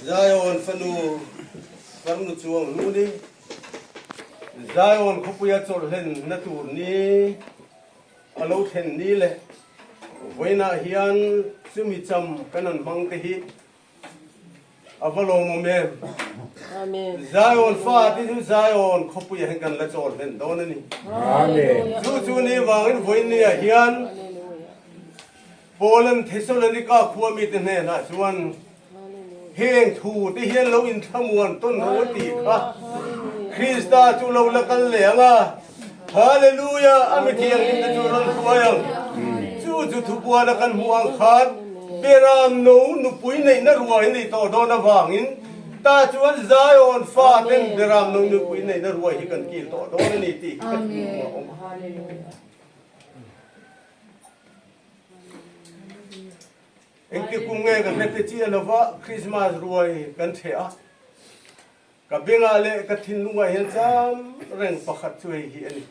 Zion fanu farnu chuang hnu ni, Zion khawpuia chawlhlenna tur ni a lo thlen ni le vawiinah hian chumi cham kan han hmang te hi a va lawmawm em? Zion fa te chu Zion khawpuiah hian kan la chawlhlen dawn a ni. Chu chu ni vangin vawiin niah hian Poland Thessalonica khua mite hnenah chuan heng thu te hian lo inthlamuan tawn rawh a tih kha. Krista chu lo la kal leh ang a, Hallelujah, a mi thianghlimte chu rawn hruai ang. Chu chu thupuana kan hmuh ang khan Beram no nupui neihna ruai nei tawh dawn avangin ta chuan Zion fa ten Beram no nupui neihna ruai hi kan kil tawh dawn a ni tih hi ka thinlung a awm a. Engti kum nge ka hre te chiah lova Christmas ruai kan ṭheh a, ka bengah leh ka thinlungah hian cham reng pakhat chu hei hi a ni.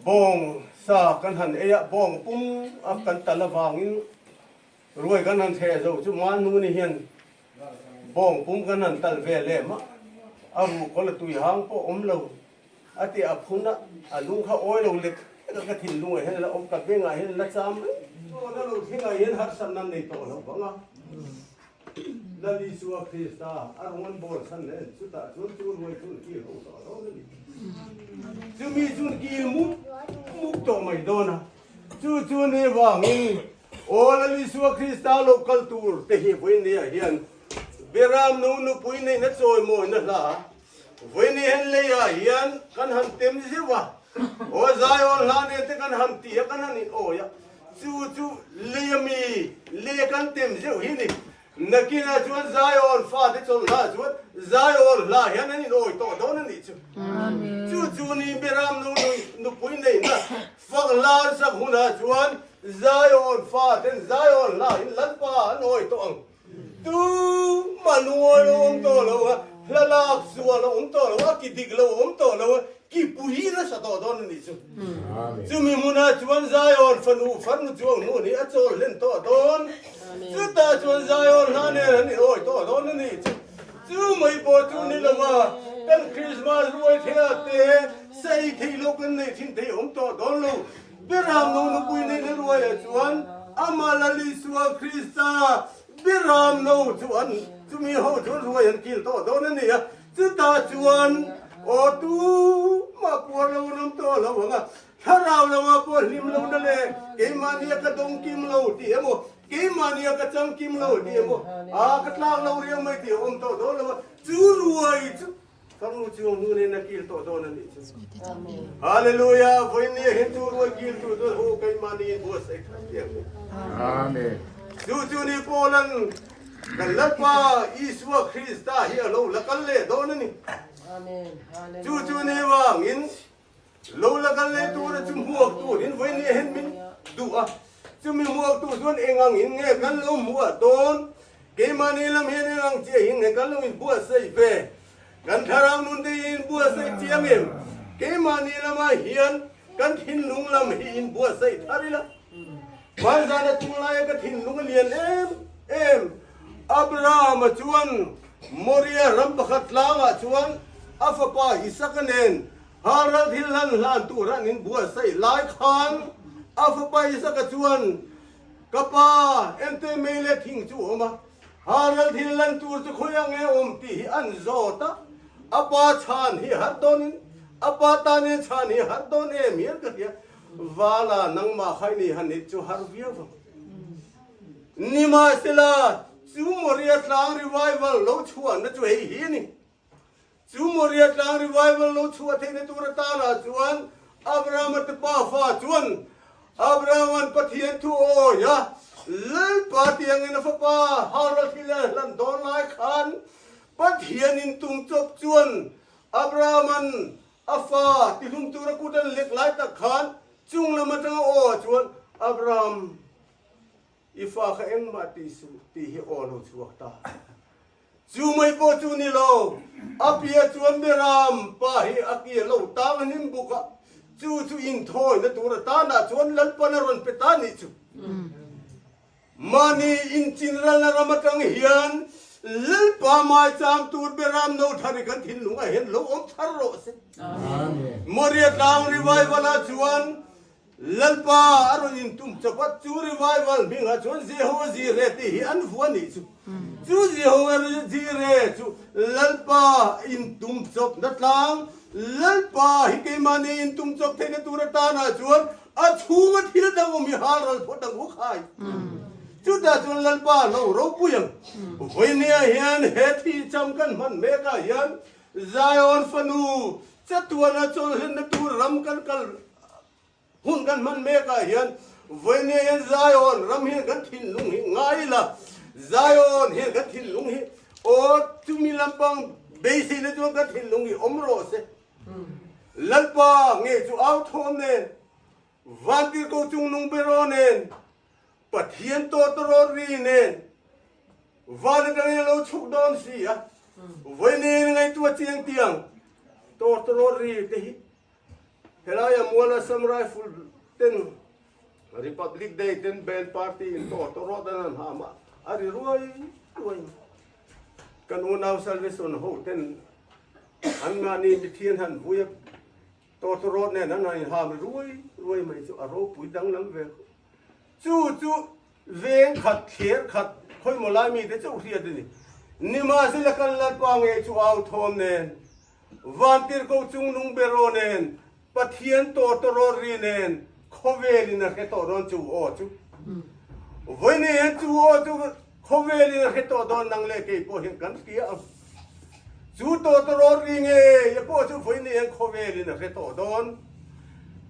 Bawng sa kan han ei a, bawng pum a kan tal avangin ruai kan han ṭheh zo chu mahnu ni hian bawng pum kan han tal ve lem a, a ruhkawl a tuihang pawh awm lo. A ti a phun a, a lung kha awi lo lek lek a, ka thinlungah hian la awm, ka bengah hian la cham reng. Tawna lo thlengah hian harsatna nei tawh lo vang a, Lal Isua Krista a rawn an bawl chhan nen chutah chuan chu ruai chu an kil ho tawh dawn a ni. Chumi chu an kil mup mup tawh mai dawn a, chu chu ni vangin aw Lal Isua Krista lo kal tur te hi vawinia hian Beram nu nupui neihna chawimawina hla Vawiin hen leiah hian kan han tem zeuh a, aw Zion hla nen te kan han ti a, kan han in awi a, chu chu lei a mi lei kan tem zeuh hi ni. Nakinah chuan Zion fate chawlh hla chuan Zion hla hian an in awi tawh dawn a nih chu. Chu chu ni Beram nu nupui neihna fak hlan sak hunah chuan Zion faten Zion hla in Lalpa an awi tawh ang. Tumah lungawi lo awm tawh lo a, hla lak sual a awm tawh lo a, ki dik lo a awm tawh lo a, ki pui nasa tawh dawn a nih chu. Chumi hmunah chuan Zion fanu farnu chuang hnu nih a chawl hlen tawh dawn. Chutah chuan Zion hla nen an inawih tawh dawn a nih chu. Chu mai pawh chu ni lo a, kan Krismas ruai theiah te sei theih loh kan neih thin thei awm tawh dawn lo. Biram no nupui neihna ruaiah chuan amah Lal Isua Krista Biram no chu an chumi ho chuan ruai an kil tawh dawn a ni a, chutah chuan aw tumah puar lo an awm tawh lo ang a, thlarau lamah pawh hlim lo na leh keimahnia ka dawng kim lo tih emaw, keimahnia ka chang kim lo tih emaw, aa ka tlak lo riau mai tih a awm tawh dawn lo a, chu ruai chu Farnu chu hnu nen a kil tawh dawn a nih chu. Hallelujah! Vawiin hian chu ruai kil tur chuan ho keimahni in buatsaih that thiang ni. Amen. Chu chu ni Paulan kan Lalpa Isua Krista hi a lo la kal leh dawn a ni. Chu chu ni vangin Lo la kal leh tura chu hmuak turin vawiin hian min duh a, chumi hmuak tur chuan eng ang in nge kan lo hmuah dawn? Keimahni lam hian eng ang chiah in nge kan lo inbuatsaih ve? Kan thlarau nun te hi inbuatsaih chiang em? Keimahni lamah hian kan thinlung lam hi inbuatsaih thar ila. Hmanzana chunglaia ka thinlung a lian em em. Abrahama chuan Moria ram pakhat tlangah chuan a fapa Isaka nen Haral thil hlan hlan tur an inbuatsaih lai khan a fapa Isaka chuan, Ka pa, ente mei leh thing chu awm a, Haral thil hlan tur chu khawi ang nge awm tih hi an zawt a, a pa chhan hi har dawnin, a pa tan hian chhan hi har dawn em hian ka hria, Vala nangmah kha i ni han it chu har viau vang. Nimahsela, chu Moria tlang revival lo chhuahna chu hei hi a ni. Chu Moria tlang revival lo chhuah theihna tur atana chuan Abrahama te pafa chuan Abrahama'n Pathian thu awi a, Lalpa tiangin a fapa Harold Hiller hlan dawn lai khan Pathian in tum chawp chuan Abrahama'n a fa tihlum tura kut an lek lai tak khan chung lam atanga aw ah chuan Abraham i fa kha engmah ti suh tih hi aw lo chhuak ta. Chu mai pawh chu ni lo, a pia chuan Miram pa hi a ki a lo tang hnim buk a, chu chu inthawina tur atana chuan Lalpan a rawn pe ta nih chu. Mahni inchinralna ram atang hian Lalpa maicham tur Beram no thar hi kan thinlungah hian lo awm thar rawh se. Moria tlang revival ah chuan Lalpa a rawn intum chawp a, chu revival hmingah chuan Jehovah Jireh tih hi an vuah nih chu. Chu Jehovah Jireh chu Lalpa intum chawpna tlang, Lalpa hi keimahni intum chawp theihna tur atanah chuan a chhunga thil dang awm hi hal ral phawt ang u khai. Chutah chuan Lalpa lo ropui ang. Vawinia hian he thi cham kan hman mekah hian Zion fanu chatuana chawlhlenna tur ram kan kal hun kan hman mekah hian vawinia hian Zion ram hian kan thinlung hi ngai ila, Zion hian kan thinlung hi aw chumi lampang beiseina chuan kan thinlung hi awm rawh se. Lalpa nge chu au thawm nen, Vantirhkoh chungnung beraw nen, Pathian tawtawrawt ri nen van atangin a lo chhuk dawn si a, vawiin ngaihtuah chiang tiang tawtawrawt ri te hi helaia Mual Assam Rifle ten Republic Day ten band party in tawtawrawt an han ham a, a ri ruai ruai mai. Kan unau Salvation ho ten an mahni mithian han vui a, tawtawrawt nen an han inham ruai ruai mai chu a ropui danglam ve khawp. Chu chu veng khat, thler khat, khawimaw lai mite chauh hriat a ni. Nimahsela kan Lalpa ngei chu au thawm nen, Vantirhkoh chungnung beraw nen, Pathian tawtawrawt ri nen khawvelin a hre tawh dawn chu aw chu. Vawiin hian chu aw chu khawvelin a hre tawh dawn nang leh kei pawh hian kan hria ang. Chu tawtawrawt ri ngei a pawh chu vawiin hian khawvelin a hre tawh dawn.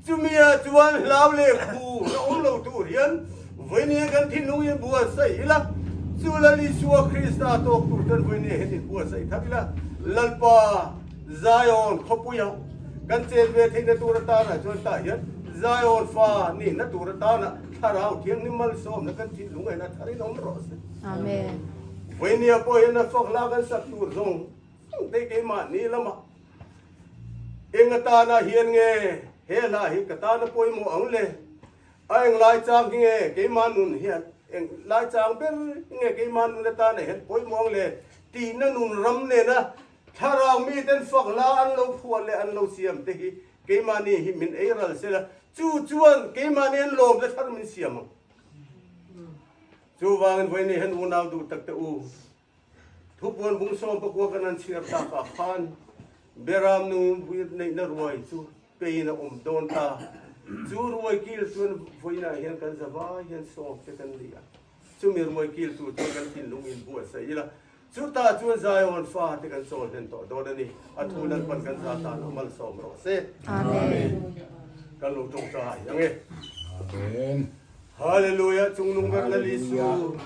Chumia chuan hlau leh khu na awm lo tur hian vawiin hian kan thinlung in buatsaih ila, chu Lal Isua Krista tawk tur chuan vawiin hian inbuatsaih thar ila, Lalpa Zion khawpuia kan chen ve theihna tur atana chuan tah hian Zion fa nihna tur atana Thlarau Thianghlim malsawmna kan thinlung en a tharin awm rawh se. Amen. Vawinia pawh hian a fak hla kan sak tur zawng zawng te keimahni lamah eng atana hian nge he hla hi ka tana pawimawh ang le? A eng lai chang hi nge keimah nun hian eng lai chang ber nge keimah nun atana hian pawimawh ang le? Tihna nun ram nena Thlarau miten fak hla an lo phuah leh an lo siam te hi keimahni hi min ei ral sela, chu chuan keimahni an lawmna thar min siam ang. Chuvangin vawiin hian unau duh tak te u, thupuan bung 19 kan han chhiar takah khan Beram nu neihna ruai chu pein a awm dawn ta. Chu ruai kil chuan vawiinah hian kan zavai hian sawm te kan ni a. Chumi ruai kil tur chuan kan thinlung in buatsaih ila, chutah chuan Zion fa te kan chawl hlen tawh dawn a ni. A thu Lalpan kan za tan a malsawm rawh se. Amen. Kan lo tawngtai ang e. Amen. Hallelujah chungnung ber Lal Isu.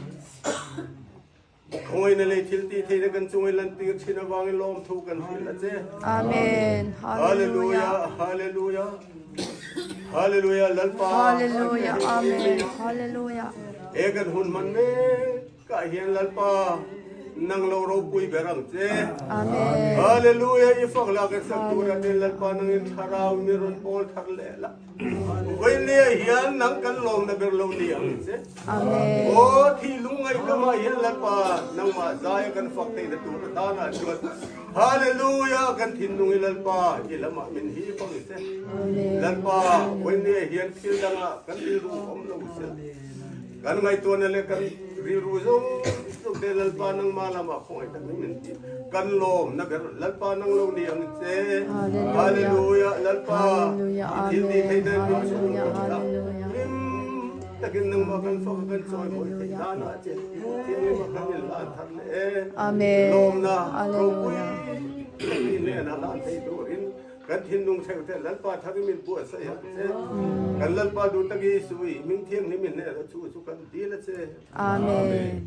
Khawngaihna leh thil tih theihna kan chunga i lantir thin avangin lawmthu kan hrilh a che. Amen. Hallelujah. Hallelujah. Hallelujah. Lalpa. Hallelujah. Amen. Hallelujah. He kan hun hman mek ah hian Lalpa nang lo ropui ber ang che. Amen. Hallelujah. I fak la kan sak tur atin Lalpa nangin thlarau mi rawn pawl thar leh la. Vawinia hian nang kan lawmna ber lo ni ang che. Amen. Aw thi lungngaih lamah hian Lalpa nangmah zaia kan fak theihna tur atana chuan Hallelujah kan thinlung i Lalpa i lamah min hip ang che. Lalpa vawinia hian thil dangah kan rilru awm lo sela. Kan ngaihtuahna leh kan rilru zawng zawng te Lalpa nangmah lamah khawngaih tak min ti. Kan lawmna ber Lalpa nang lo ni ang che. Hallelujah Lalpa i thil tih theih dan min chhung rawh la. Hlim takin nangmah kan fak a kan chawimawi theih dan ah che thianghlim a kan inhlan thar leh e. Lawmna ropui tak i hnenah hlan thei turin Kan thinlung theuh te Lalpa thar i min buatsaih ang che. Kan Lalpa duh tak Isu i hming thianghlim i hneh la chu chu kan dil a che. Amen.